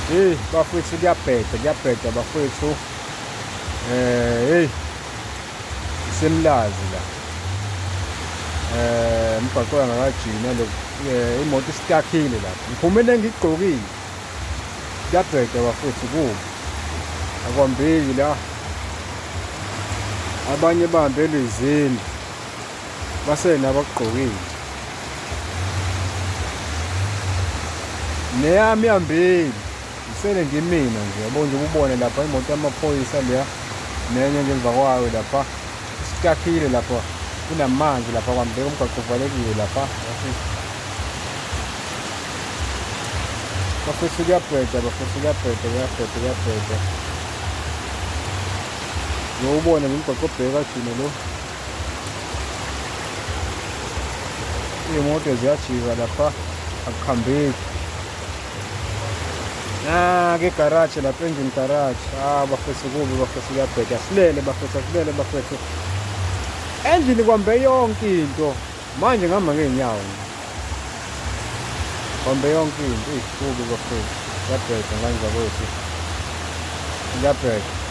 Hey bafethu kuyabheda kuyabheda bafethu. Eh hey isemlazi la. Eh umgwaqo wangakajina lo eh, imoto isitakhile lapha. Ngiphume nengigqokile. Kuyabheda bafethu kubi. Akwambeki la. Abanye bahambelwe izindlu. Basena abakugqokile. Neyami ihambile. Ngisele ngimina nje yabo nje ubone lapha imoto yamaphoyisa leya nenye ngemva kwayo lapha isitakhile lapha kunamanzi lapha kwambeka umgwaqo uvalekile lapha bafethu kuyabheda bafethu kuyabheda kuyabheda kuyabheda Ngiyawubona nje umgwaqo obheka jino lo. Iy'moto ziyajika lapha akuhambeki. Nake igaraji lapha engine garage. Ah bafethu kubi bafethu kuyabheda. Asilele bafethu asilele bafethu. Endlini kwambe yonke into. Manje ngihamba ngey'nyawo. Kwambe yonke into. Eyi kubi bafethu. Kuyabheda ngane zakwethu. Kuyabheda.